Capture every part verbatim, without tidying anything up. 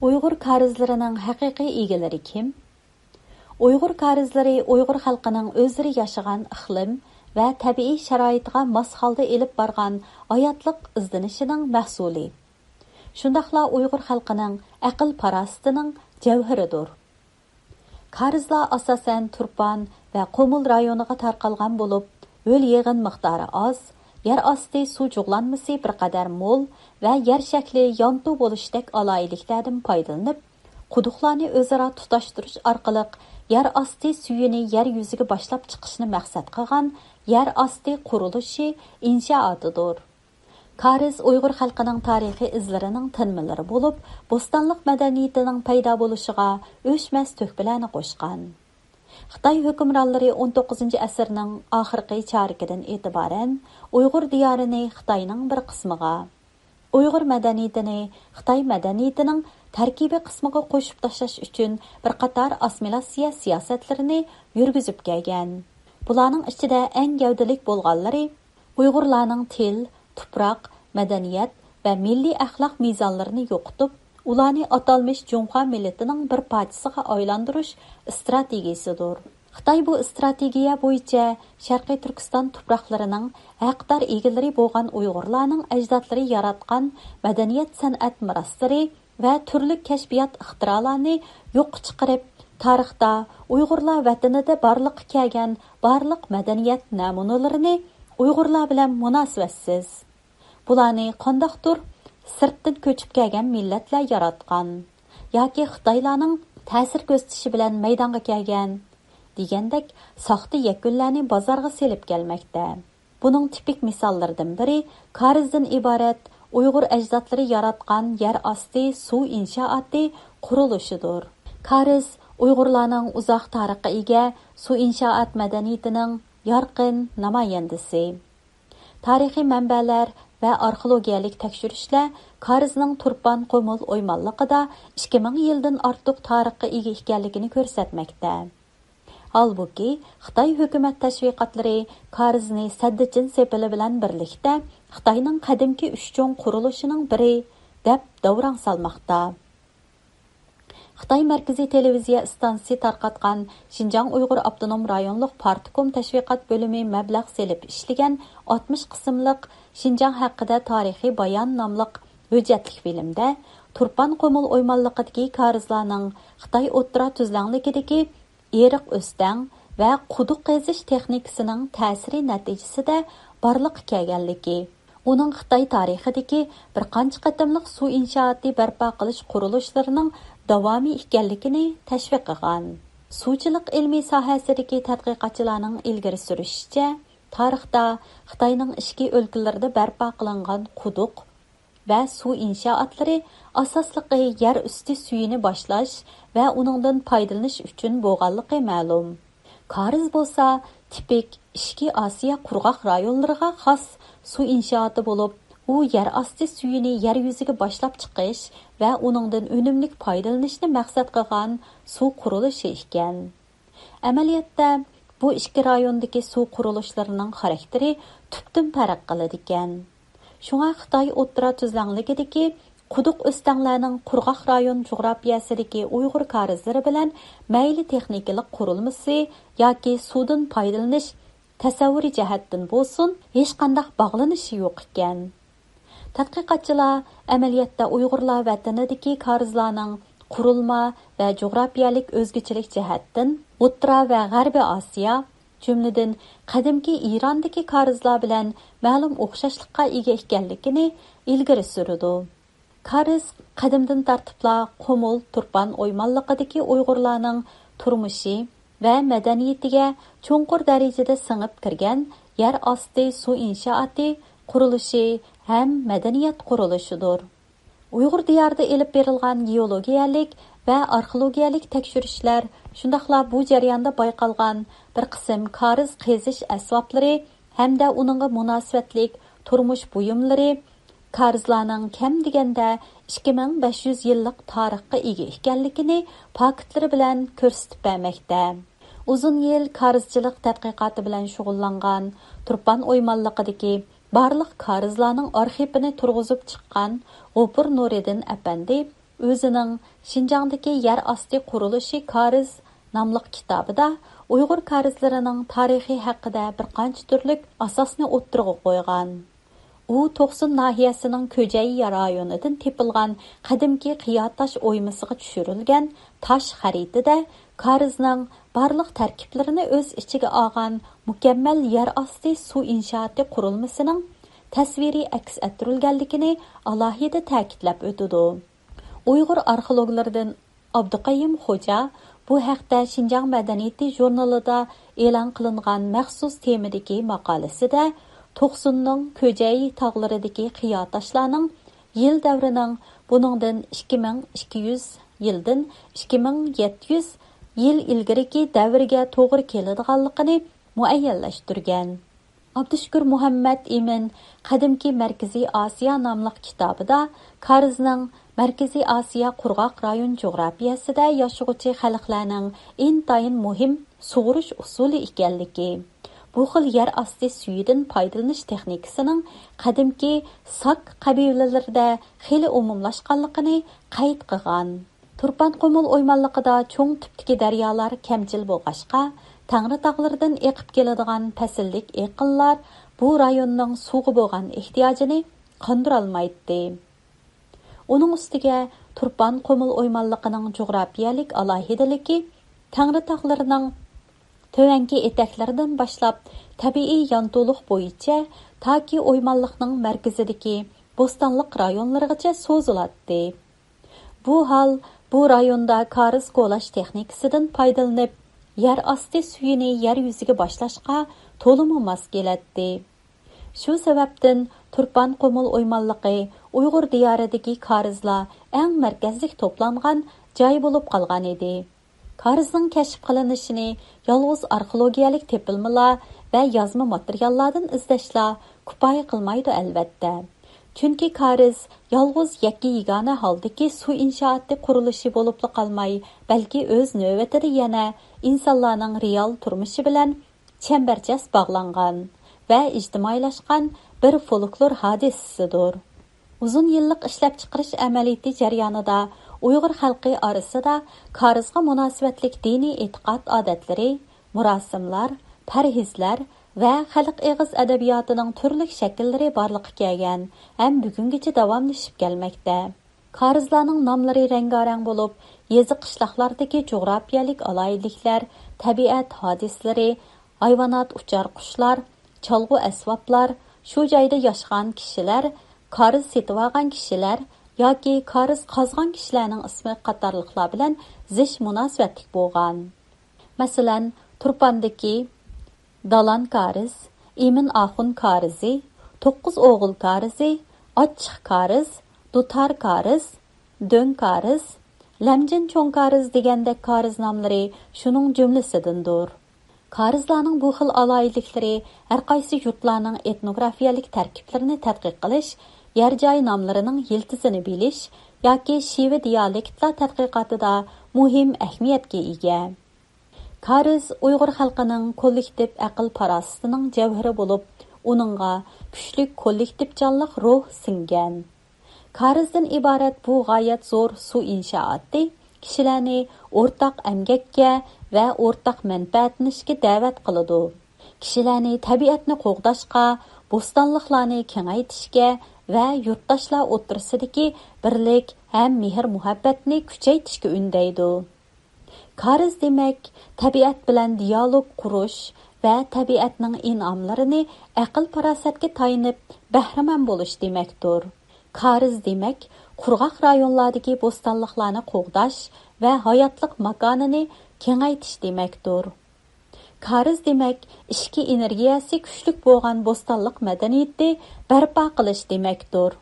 ئۇيغۇر كارىزلىرىنىڭ ھەقىقىي ئىگىلىرى كىم؟ ئۇيغۇر كارىزلىرى ئۇيغۇر خەلقىنىڭ ئۆزلىرى ياشىغان ئىقلىم ۋە تەبىئىي شارائىتىغا ماس ھالدا ئېلىپ بارغان ھاياتلىق ئىزدىنىشىنىڭ مەھسۇلى. شۇنداقلا ئۇيغۇر خەلقىنىڭ ئەقىل-پاراسىتىنىڭ جەۋھىرىدۇر. كارىزلار ئاساسەن تۇرپان ۋە قۇمۇل رايونىغا تارقالغان بولۇپ، ھۆل يېغىن مىقدارى ئاز، يەر ئاستى سۇ جۇغلانمىسى بىر قەدەر مول ۋە يەر شەكلى يانتۇ بولۇشتەك ئالاھىدىلىكلەردىن پايدىلىنىپ، قۇدۇقلارنى ئۆزئارا تۇتاشتۇرۇش ئارقىلىق يەر ئاستى سۈيىنى يەر يۈزىگە باشلاپ چىقىشنى مەقسەت قىلغان يەر ئاستى قۇرۇلۇشى ئىنشائاتىدۇر. كارىز ئۇيغۇر خەلقىنىڭ تارىخىي ئىزلىرىنىڭ تىنمىلىرى بولۇپ، بوستانلىق مەدەنىيىتىنىڭ پەيدا بولۇشىغا ئۆچمەس تۆھپىلەرنى قوشقان. خىتاي ھۆكۈمرانلىرى ئون توققۇزىنچى ئەسىرنىڭ ئاخىرقى چارىكىدىن ئېتىبارەن ئۇيغۇر دىيارىنى خىتاينىڭ بىر قىسمىغا، ئۇيغۇر مەدەنىيىتىنى خىتاي مەدەنىيىتىنىڭ تەركىبىي قىسمىغا قوشۇپ تاشلاش ئۈچۈن بىر قاتار ئاسسىمىلياتسىيە سىياسەتلىرىنى يۈرگۈزۈپ كەلگەن. بۇلارنىڭ ئىچىدە ئەڭ گەۋدىلىك بولغانلىرى ئۇيغۇرلارنىڭ تىل، تۇپراق، مەدەنىيەت ۋە مىللىي ئەخلاق مىزانلىرىنى يوقىتىپ، ئۇلارنى ئاتالمىش جۇڭخۇا مىللىتىنىڭ بىر پارچىسىغا ئايلاندۇرۇش ئىستراتېگىيىسىدۇر. خىتاي بۇ ئىستراتېگىيە بويىچە شەرقىي تۈركىستان تۇپراقلىرىنىڭ ھەقدار ئىگىلىرى بولغان ئۇيغۇرلارنىڭ ئەجدادلىرى ياراتقان مەدەنىيەت-سەنئەت مىراسلىرى ۋە تۈرلۈك كەشپىيات ئىختىرالارنى يوققا چىقىرىپ، تارىختا ئۇيغۇرلار ۋەتىنىدە بارلىققا كەلگەن بارلىق مەدەنىيەت نەمۇنىلىرىنى ئۇيغۇرلار بىلەن مۇناسىۋەتسىز، بۇلارنى قانداقتۇر سىرتتىن كۆچۈپ كەلگەن مىللەتلەر ياراتقان ياكى خىتايلارنىڭ تەسىر كۆرسىتىشى بىلەن مەيدانغا كەلگەن دېگەندەك ساختا يەكۈنلەرنى بازارغا سېلىپ كەلمەكتە. بۇنىڭ تىپىك مىساللىرىدىن بىرى كارىزدىن ئىبارەت ئۇيغۇر ئەجدادلىرى ياراتقان يەر ئاستى سۇ ئىنشائاتى قۇرۇلۇشىدۇر. كارىز ئۇيغۇرلارنىڭ ئۇزاق تارىخقا ئىگە سۇ ئىنشائات مەدەنىيىتىنىڭ يارقىن نامايەندىسى. تارىخىي مەنبەلەر ۋە ئارخېئولوگىيەلىك تەكشۈرۈشلەر كارىزنىڭ تۇرپان قۇمۇل ئويمانلىقىدا ئىككى مىڭ يىلدىن ئارتۇق تارىخقا ئىگە ئىكەنلىكىنى كۆرسەتمەكتە. ھالبۇكى، خىتاي ھۆكۈمەت تەشۋىقاتلىرى كارىزنى سەددىچىن سېپىلى بىلەن بىرلىكتە خىتاينىڭ قەدىمكى ئۈچ چوڭ قۇرۇلۇشىنىڭ بىرى دەپ داۋراڭ سالماقتا. خىتاي مەركىزىي تېلېۋىزىيە ئىستانسىسى تارقاتقان شىنجاڭ ئۇيغۇر ئاپتونوم رايونلۇق پارتكوم تەشۋىقات بۆلۈمى مەبلەغ سېلىپ ئىشلىگەن ئاتمىش قىسىملىق شىنجاڭ ھەققىدە تارىخىي بايان ناملىق ھۆججەتلىك فىلىمدە تۇرپان قۇمۇل ئويمانلىقىدىكى كارىزلارنىڭ خىتاي ئوتتۇرا تۈزلەڭلىكىدىكى ئېرىق ئۆستەڭ ۋە قۇدۇق قېزىش تېخنىكىسىنىڭ تەسىرى نەتىجىسىدە بارلىققا كەلگەنلىكى، ئۇنىڭ خىتاي تارىخىدىكى بىر قانچە قېتىملىق سۇ ئىنشائاتى بەرپا قىلىش قۇرۇلۇشلىرىنىڭ داۋامى ئىكەنلىكىنى تەشۋىق قىلغان. سۇچىلىق ئىلمىي ساھەسىدىكى تەتقىقاتچىلارنىڭ ئىلگىرى سۈرۈشىچە، تارىختا خىتاينىڭ ئىچكى ئۆلكىلىرىدە بەرپا قىلىنغان قۇدۇق ۋە سۇ ئىنشائاتلىرى ئاساسلىقى يەر ئۈستى سۈيىنى باشلاش ۋە ئۇنىڭدىن پايدىلىنىش ئۈچۈن بولغانلىقى مەلۇم. كارىز بولسا تىپىك ئىچكى ئاسىيا قۇرغاق رايونلىرىغا خاس سۇ ئىنشائاتى بولۇپ، ئۇ يەر ئاستى سۈيىنى يەر يۈزىگە باشلاپ چىقىش ۋە ئۇنىڭدىن ئۈنۈملۈك پايدىلىنىشنى مەقسەت قىلغان سۇ قۇرۇلۇشى ئىكەن. ئەمەلىيەتتە، بۇ ئىككى رايوندىكى سۇ قۇرۇلۇشلىرىنىڭ خاراكتېرى تۈپتىن پەرق قىلىدىكەن. شۇڭا خىتاي ئوتتۇرا تۈزلەڭلىكىدىكى قۇدۇق ئۆستەڭلەرنىڭ قۇرغاق رايون جۇغراپىيەسىدىكى ئۇيغۇر كارىزلىرى بىلەن مەيلى تېخنىكىلىق قۇرۇلمىسى ياكى سۇدىن پايدىلىنىش تەسەۋۋۇرى جەھەتتىن بولسۇن، ھېچقانداق باغلىنىشى يوق ئىكەن. تەتقىقاتچىلار ئەمەلىيەتتە ئۇيغۇرلار ۋەتىنىدىكى كارىزلارنىڭ قۇرۇلما ۋە جۇغراپىيەلىك ئۆزگىچىلىك جەھەتتىن ئوتتۇرا ۋە غەربىي ئاسىيا، جۈملىدىن قەدىمكى ئىراندىكى كارىزلار بىلەن مەلۇم ئوخشاشلىققا ئىگە ئىكەنلىكىنى ئىلگىرى سۈرىدۇ. كارىز قەدىمدىن تارتىپلا قۇمۇل تۇرپان ئويمانلىقىدىكى ئۇيغۇرلارنىڭ تۇرمۇشى ۋە مەدەنىيىتىگە چوڭقۇر دەرىجىدە سىڭىپ كىرگەن يەر ئاستى سۇ ئىنشائاتى قۇرۇلۇشى ھەم مەدەنىيەت قۇرۇلۇشىدۇر. ئۇيغۇر دىيارىدا ئېلىپ بېرىلغان گېئولوگىيەلىك ۋە ئارخېئولوگىيەلىك تەكشۈرۈشلەر، شۇنداقلا بۇ جەرياندا بايقالغان بىر قىسىم كارىز قېزىش ئەسۋابلىرى ھەمدە ئۇنىڭغا مۇناسىۋەتلىك تۇرمۇش بۇيۇملىرى كارىزلارنىڭ كەم دېگەندە ئىككى مىڭ بەش يۈز يىللىق تارىخقا ئىگە ئىكەنلىكىنى پاكىتلىرى بىلەن كۆرسىتىپ بەرمەكتە. ئۇزۇن يىل كارىزچىلىق تەتقىقاتى بىلەن شۇغۇللانغان تۇرپان ئويمانلىقىدىكى بارلىق كارىزلارنىڭ ئارخىپىنى تۇرغۇزۇپ چىققان غوپۇر نۇرىدىن ئەپەندى ئۆزىنىڭ شىنجاڭدىكى يەر ئاستى قۇرۇلۇشى كارىز ناملىق كىتابىدا ئۇيغۇر كارىزلىرىنىڭ تارىخى ھەققىدە بىر قانچە تۈرلۈك ئاساسنى ئوتتۇرىغا قويغان. ئۇ توقسۇن ناھىيەسىنىڭ كۆجەي رايونىدىن تېپىلغان قەدىمكى قىيا تاش ئويمىسىغا چۈشۈرۈلگەن تاش خەرىتىدە كارىزنىڭ بارلىق تەركىبلىرىنى ئۆز ئىچىگە ئالغان مۇكەممەل يەر ئاستى سۇ ئىنشائاتى قۇرۇلمىسىنىڭ تەسۋىرىي ئەكس ئەتتۈرۈلگەنلىكىنى ئالاھىدە تەكىتلەپ ئۆتىدۇ. ئۇيغۇر ئارخېئولوگلىرىدىن ئابدۇقەييۇم خوجا بۇ ھەقتە شىنجاڭ مەدەنىيىتى ژۇرنىلىدا ئېلان قىلىنغان مەخسۇس تېمىدىكى ماقالىسىدە، توقسۇننىڭ كۆجەي تاغلىرىدىكى قىيا تاشلارنىڭ يىل دەۋرىنىڭ بۇنىڭدىن ئىككى مىڭ ئىككى يۈز يىلدىن ئىككى مىڭ يەتتە يۈز يىل ئىلگىرىكى دەۋرگە توغرا كېلىدىغانلىقىنى مۇئەييەنلەشتۈرگەن. ئابدۇشۈكۈر مۇھەممەت ئىمىن قەدىمكى مەركىزىي ئاسىيا ناملىق كىتابىدا كارىزنىڭ مەركىزىي ئاسىيا قۇرغاق رايون جۇغراپىيەسىدە ياشىغۇچى خەلقلەرنىڭ ئىنتايىن مۇھىم سۇغۇرۇش ئۇسۇلى ئىكەنلىكى، بۇ خىل يەر ئاستى سۈيىدىن پايدىلىنىش تېخنىكىسىنىڭ قەدىمكى ساك قەبىلىلىرىدە خېلى ئومۇملاشقانلىقىنى قەيت قىلغان. تۇرپان قۇمۇل ئويمانلىقىدا چوڭ تىپتىكى دەريالار كەمچىل بولغاچقا، تەڭرىتاغلىرىدىن ئېقىپ كېلىدىغان پەسىللىك ئېقىنلار بۇ رايوننىڭ سۇغا بولغان ئېھتىياجىنى قاندۇرالمايتتى. ئۇنىڭ ئۈستىگە تۇرپان قۇمۇل ئويمانلىقىنىڭ جۇغراپىيەلىك ئالاھىدىلىكى تەڭرىتاغلىرىنىڭ تۆۋەنكى ئېتەكلىرىدىن باشلاپ تەبىئىي يانتۇلۇق بويىچە تاكى ئويمانلىقنىڭ مەركىزىدىكى بوستانلىق رايونلىرىغىچە سوزۇلاتتى. بۇ ھال بۇ رايوندا كارىز كولاش تېخنىكىسىدىن پايدىلىنىپ، يەر ئاستى سۈيىنى يەر يۈزىگە باشلاشقا تولىمۇ ماس كېلەتتى. شۇ سەۋەبتىن تۇرپان قۇمۇل ئويمانلىقى ئۇيغۇر دىيارىدىكى كارىزلار ئەڭ مەركەزلىك توپلانغان جاي بولۇپ قالغان ئىدى. كارىزنىڭ كەشىپ قىلىنىشىنى يالغۇز ئارخېئولوگىيەلىك تېپىلمىلار ۋە يازما ماتېرىياللاردىن ئىزدەشلا كۇپايە قىلمايدۇ، ئەلۋەتتە. چۈنكى كارىز يالغۇز يەككە يېگانە ھالدىكى سۇ ئىنشائاتى قۇرۇلۇشى بولۇپلا قالماي، بەلكى ئۆز نۆۋىتىدە يەنە ئىنسانلارنىڭ رېئال تۇرمۇشى بىلەن چەمبەرچاس باغلانغان ۋە ئىجتىمائىيلاشقان بىر فولكلور ھادىسىسىدۇر. ئۇزۇن يىللىق ئىشلەپچىقىرىش ئەمەلىيىتى جەريانىدا ئۇيغۇر خەلقى ئارىسىدا كارىزغا مۇناسىۋەتلىك دىنىي ئېتىقاد ئادەتلىرى، مۇراسىملار، پەرھىزلەر ۋە خەلق ئېغىز ئەدەبىياتىنىڭ تۈرلۈك شەكىللىرى بارلىققا كەلگەن ھەم بۈگۈنگىچە داۋاملىشىپ كەلمەكتە. كارىزلارنىڭ ناملىرى رەڭگارەڭ بولۇپ، يېزا-قىشلاقلاردىكى جۇغراپىيەلىك ئالاھىدىلىكلەر، تەبىئەت ھادىسىلىرى، ھايۋانات، ئۇچار قۇشلار، چالغۇ ئەسۋابلار، شۇ جايدا ياشىغان كىشىلەر، كارىز سېتىۋالغان كىشىلەر ياكى كارىز قازغان كىشىلەرنىڭ ئىسمى قاتارلىقلار بىلەن زىچ مۇناسىۋەتلىك بولغان. مەسىلەن، تۇرپاندىكى دالان كارىز، ئىمىن ئاخۇن كارىزى، توققۇز ئوغۇل كارىزى، ئاچچىق كارىز، دۇتار كارىز، دۆڭ كارىز، لەمجىن چوڭ كارىز دېگەندەك كارىز ناملىرى شۇنىڭ جۈملىسىدىندۇر. كارىزلارنىڭ بۇ خىل ئالاھىدىلىكلىرى ھەرقايسى يۇرتلارنىڭ ئېتنوگرافىيەلىك تەركىبلىرىنى تەتقىق قىلىش، يەر جاي ناملىرىنىڭ يىلتىزىنى بىلىش ياكى شىۋە دىيالېكتلار تەتقىقاتىدا مۇھىم ئەھمىيەتكە ئىگە. كارىز ئۇيغۇر خەلقىنىڭ كوللېكتىپ ئەقىل-پاراسىتىنىڭ جەۋھىرى بولۇپ، ئۇنىڭغا كۈچلۈك كوللېكتىپچانلىق روھ سىڭگەن. كارىزدىن ئىبارەت بۇ غايەت زور سۇ ئىنشائاتى كىشىلەرنى ئورتاق ئەمگەككە ۋە ئورتاق مەنپەئەتلىنىشكە دەۋەت قىلىدۇ. كىشىلەرنى تەبىئەتنى قوغداشقا، بوستانلىقلارنى كېڭەيتىشكە ۋە يۇرتداشلار ئوتتۇرىسىدىكى بىرلىك ھەم مېھىر-مۇھەببەتنى كۈچەيتىشكە ئۈندەيدۇ. كارىز دېمەك، تەبىئەت بىلەن دىيالوگ قۇرۇش ۋە تەبىئەتنىڭ ئىنئاملىرىنى ئەقىل-پاراسەتكە تايىنىپ بەھرىمەن بولۇش دېمەكتۇر. كارىز دېمەك، قۇرغاق رايونلاردىكى بوستانلىقلارنى قوغداش ۋە ھاياتلىق ماكانىنى كېڭەيتىش دېمەكتۇر. كارىز دېمەك، ئىچكى ئېنېرگىيەسى كۈچلۈك بولغان بوستانلىق مەدەنىيىتى بەرپا قىلىش دېمەكتۇر.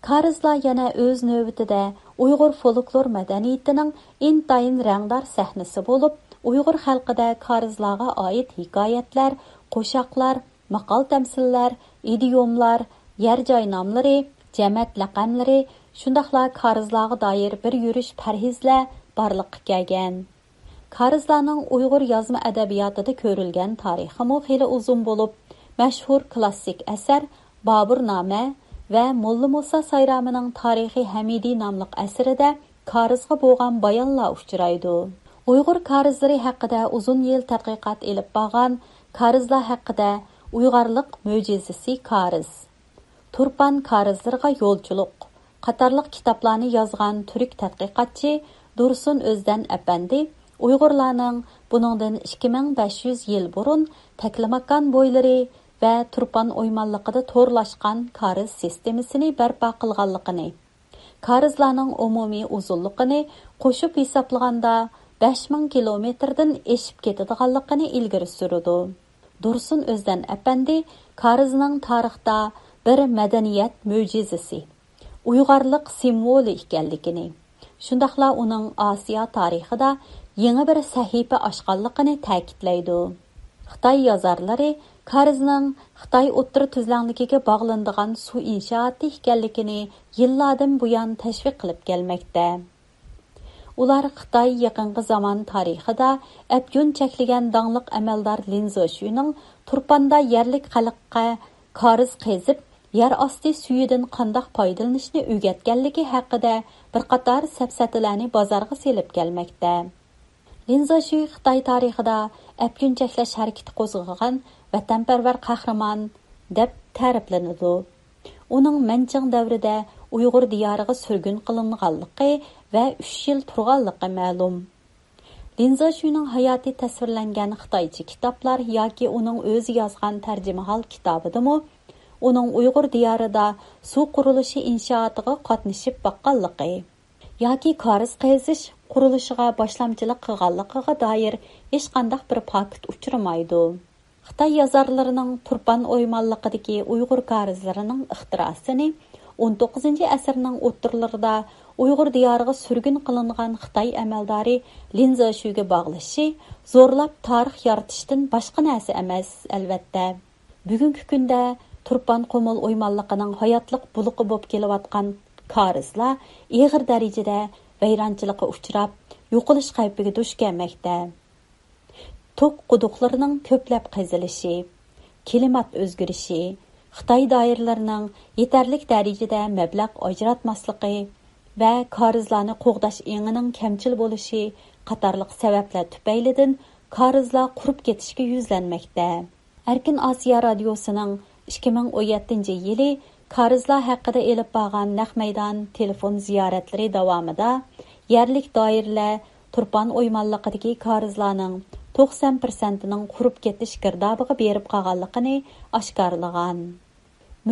كارىزلار يەنە ئۆز نۆۋىتىدە ئۇيغۇر فولكلور مەدەنىيىتىنىڭ ئىنتايىن رەڭدار سەھنىسى بولۇپ، ئۇيغۇر خەلقىدە كارىزلارغا ئائىت ھېكايەتلەر، قوشاقلار، ماقال-تەمسىللەر، ئىدىيوملار، يەر-جاي ناملىرى، جەمەت لەقەملىرى، شۇنداقلا كارىزلارغا دائىر بىر يۈرۈش پەرھىزلەر بارلىققا كەلگەن. كارىزلارنىڭ ئۇيغۇر يازما ئەدەبىياتىدا كۆرۈلگەن تارىخىمۇ خېلى ئۇزۇن بولۇپ، مەشھۇر كلاسسىك ئەسەر بابۇرنامە، ۋە موللا مۇسا سايرامىنىڭ تارىخى ھەمىدى ناملىق ئەسىرىدە كارىزغا بولغان بايانلار ئۇچرايدۇ. ئۇيغۇر كارىزلىرى ھەققىدە ئۇزۇن يىل تەتقىقات ئېلىپ بارغان كارىزلار ھەققىدە ئۇيغارلىق مۆجىزىسى كارىز، تۇرپان كارىزلىرىغا يولچىلىق قاتارلىق كىتابلارنى يازغان تۈرك تەتقىقاتچى دۇرسۇن ئۆزدەن ئەپەندى ئۇيغۇرلارنىڭ بۇنىڭدىن ئىككى مىڭ بەش يۈز يىل بۇرۇن تەكلىماكان بويلىرى ۋە تۇرپان ئويمانلىقىدا تورلاشقان كارىز سىستېمىسىنى بەرپا قىلغانلىقىنى، كارىزلارنىڭ ئومۇمىي ئۇزۇنلۇقىنى قوشۇپ ھېسابلىغاندا بەش مىڭ كىلومېتىردىن ئېشىپ كېتىدىغانلىقىنى ئىلگىرى سۈرىدۇ. دۇرسۇن ئۆزدەن ئەپەندى كارىزنىڭ تارىختا بىر مەدەنىيەت مۆجىزىسى، ئۇيغارلىق سىمۋولى ئىكەنلىكىنى، شۇنداقلا ئۇنىڭ ئاسىيا تارىخىدا يېڭى بىر سەھىپە ئاچقانلىقىنى تەكىتلەيدۇ. خىتاي يازارلىرى كارىزنىڭ خىتاي ئوتتۇرا تۈزلەڭلىكىگە باغلىنىدىغان سۇ ئىنشائاتى ئىكەنلىكىنى يىللاردىن بۇيان تەشۋىق قىلىپ كەلمەكتە. ئۇلار خىتاي يېقىنقى زامان تارىخىدا ئەپيۈن چەكلىگەن داڭلىق ئەمەلدار لىن زېشۈنىڭ تۇرپاندا يەرلىك خەلققە كارىز قېزىپ، يەر ئاستى سۈيىدىن قانداق پايدىلىنىشنى ئۆگەتكەنلىكى ھەققىدە بىر قاتار سەپسەتىلەرنى بازارغا سېلىپ كەلمەكتە. لىن زېشۈ خىتاي تارىخىدا ئەپيۈن چەكلەش ھەرىكىتى قوزغىغان ۋەتەنپەرۋەر قەھرىمان دەپ تەرىپلىنىدۇ. ئۇنىڭ مەنچىڭ دەۋرىدە ئۇيغۇر دىيارىغا سۈرگۈن قىلىنغانلىقى ۋە ئۈچ يىل تۇرغانلىقى مەلۇم. لىن زېشۈنىڭ ھاياتى تەسۋىرلەنگەن خىتايچە كىتابلار ياكى ئۇنىڭ ئۆزى يازغان تەرجىمىھال كىتابىدىمۇ ئۇنىڭ ئۇيغۇر دىيارىدا سۇ قۇرۇلۇشى ئىنشائاتىغا قاتنىشىپ باققانلىقى ياكى كارىز قېزىش قۇرۇلۇشىغا باشلامچىلىق قىلغانلىقىغا دائىر ھېچقانداق بىر پاكىت ئۇچرىمايدۇ. خىتاي يازارلىرىنىڭ تۇرپان ئويمانلىقىدىكى ئۇيغۇر كارىزلىرىنىڭ ئىختىراسىنى ئون توققۇزىنچى ئەسىرنىڭ ئوتتۇرىلىرىدا ئۇيغۇر دىيارىغا سۈرگۈن قىلىنغان خىتاي ئەمەلدارى لىن زېشۈگە باغلىشى زورلاپ تارىخ يارىتىشتىن باشقا نەرسە ئەمەس، ئەلۋەتتە. بۈگۈنكى كۈندە تۇرپان قۇمۇل ئويمانلىقىنىڭ ھاياتلىق بۇلىقى بولۇپ كېلىۋاتقان كارىزلار ئېغىر دەرىجىدە ۋەيرانچىلىققا ئۇچراپ، يوقىلىش خەۋپىگە دۇچ كەلمەكتە. توك قۇدۇقلىرىنىڭ كۆپلەپ قېزىلىشى، كىلىمات ئۆزگىرىشى، خىتاي دائىرىلىرىنىڭ يېتەرلىك دەرىجىدە مەبلەغ ئاجراتماسلىقى ۋە كارىزلارنى قوغداش ئېڭىنىڭ كەمچىل بولۇشى قاتارلىق سەۋەبلەر تۈپەيلىدىن كارىزلار قۇرۇپ كېتىشكە يۈزلەنمەكتە. ئەركىن ئاسىيا رادىيوسىنىڭ ئىككى مىڭ ئون يەتتىنچى يىلى كارىزلار ھەققىدە ئېلىپ بارغان نەق مەيدان تېلېفون زىيارەتلىرى داۋامىدا يەرلىك دائىرىلەر تۇرپان ئويمانلىقىدىكى كارىزلارنىڭ توقسان پىرسەنتىنىڭ قۇرۇپ كېتىش گىردابىغا بېرىپ قالغانلىقىنى ئاشكارىلىغان.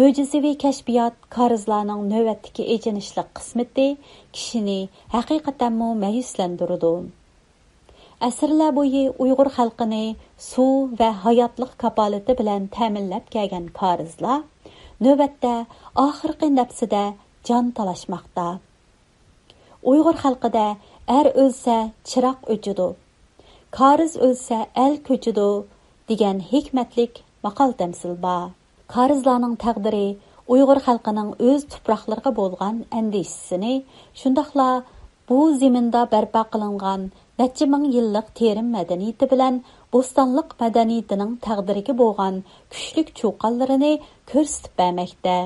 مۆجىزىۋى كەشپىيات كارىزلارنىڭ نۆۋەتتىكى ئېچىنىشلىق قىسمىتى كىشىنى ھەقىقەتەنمۇ مەيۈسلەندۈرىدۇ. ئەسىرلەر بويى ئۇيغۇر خەلقىنى سۇ ۋە ھاياتلىق كاپالىتى بىلەن تەمىنلەپ كەلگەن كارىزلار نۆۋەتتە ئاخىرقى نەپسىدە جان تالاشماقتا. ئۇيغۇر خەلقىدە «ئەر ئۆلسە، چىراغ ئۆچىدۇ، كارىز ئۆلسە، ئەل كۆچىدۇ» دېگەن ھېكمەتلىك ماقال-تەمسىل بار. كارىزلارنىڭ تەقدىرى ئۇيغۇر خەلقىنىڭ ئۆز تۇپراقلىرىغا بولغان ئەندىشىسىنى، شۇنداقلا بۇ زېمىندا بەرپا قىلىنغان نەچچە مىڭ يىللىق تېرىم مەدەنىيىتى بىلەن بوستانلىق مەدەنىيىتىنىڭ تەقدىرىگە بولغان كۈچلۈك چۇقانلىرىنى كۆرسىتىپ بەرمەكتە.